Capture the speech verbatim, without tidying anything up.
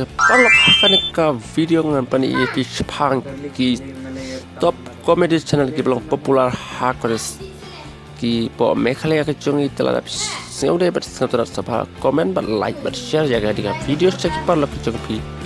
Paralok, ha kane ka video ngan pyni ïa phi shaphang ki top comedy channel kiba long popular ha kane ki pdeng Meghalaya ka jong ngi. Te lada phi sngewdei bad sngewtynnat, sa pha comment bad like bad share ïa kane ka video sha ki paralok ki jong phi.